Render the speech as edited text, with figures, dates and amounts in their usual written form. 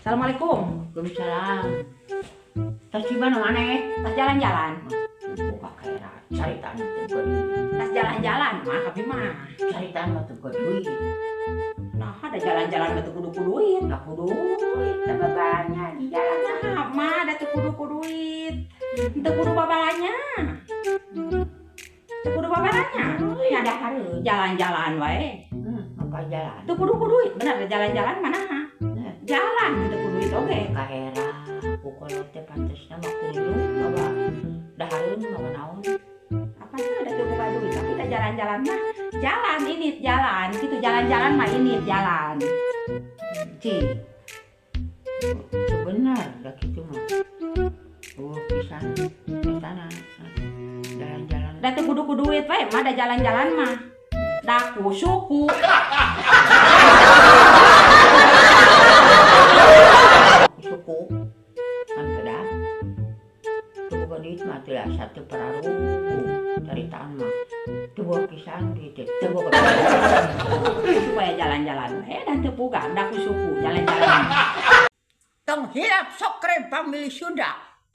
Assalamualaikum. Waalaikumsalam. Tas di mana maneh? Tas jalan-jalan. Buka kayak caritaan teu boga duit. Tas jalan-jalan mah kami mah. Caritaan mah teu boga duit. Nah, ada jalan-jalan mah teu kudu ku duit. Nggak kudu duit, tambah banyak di jalan. Nah, mah ada teu kudu ku duit. Teu kudu babalanya. Teu kudu babalanya. Ya ada harus. Jalan-jalan wae. Apa jalan? Teu kudu ku duit. Bener jalan-jalan mana? Jalan teu kudu duit oge. Kahera, pukul teh pantesna mah kudu bawa dahareun bawa naon. Apa sih ada teu boga duit tapi da jalan-jalan mah jalan ini jalan gitu, jalan-jalan mah ini jalan. Ci. Benar, dah kitu mah. Oh, pisan. Etana. Jalan-jalan. Da teu kudu ku duit wae mah da jalan-jalan mah. Da ku suku. Suku. Kan kedah. Teu boga duit mah teu asa teu pararugu. Caritaan mah. Teu boga pisan duit teh. Teu boga pisan. Supaya jalan-jalan wae dan teu boga da ku suku jalan-jalan. Tong hilap subscribe Family Sunda.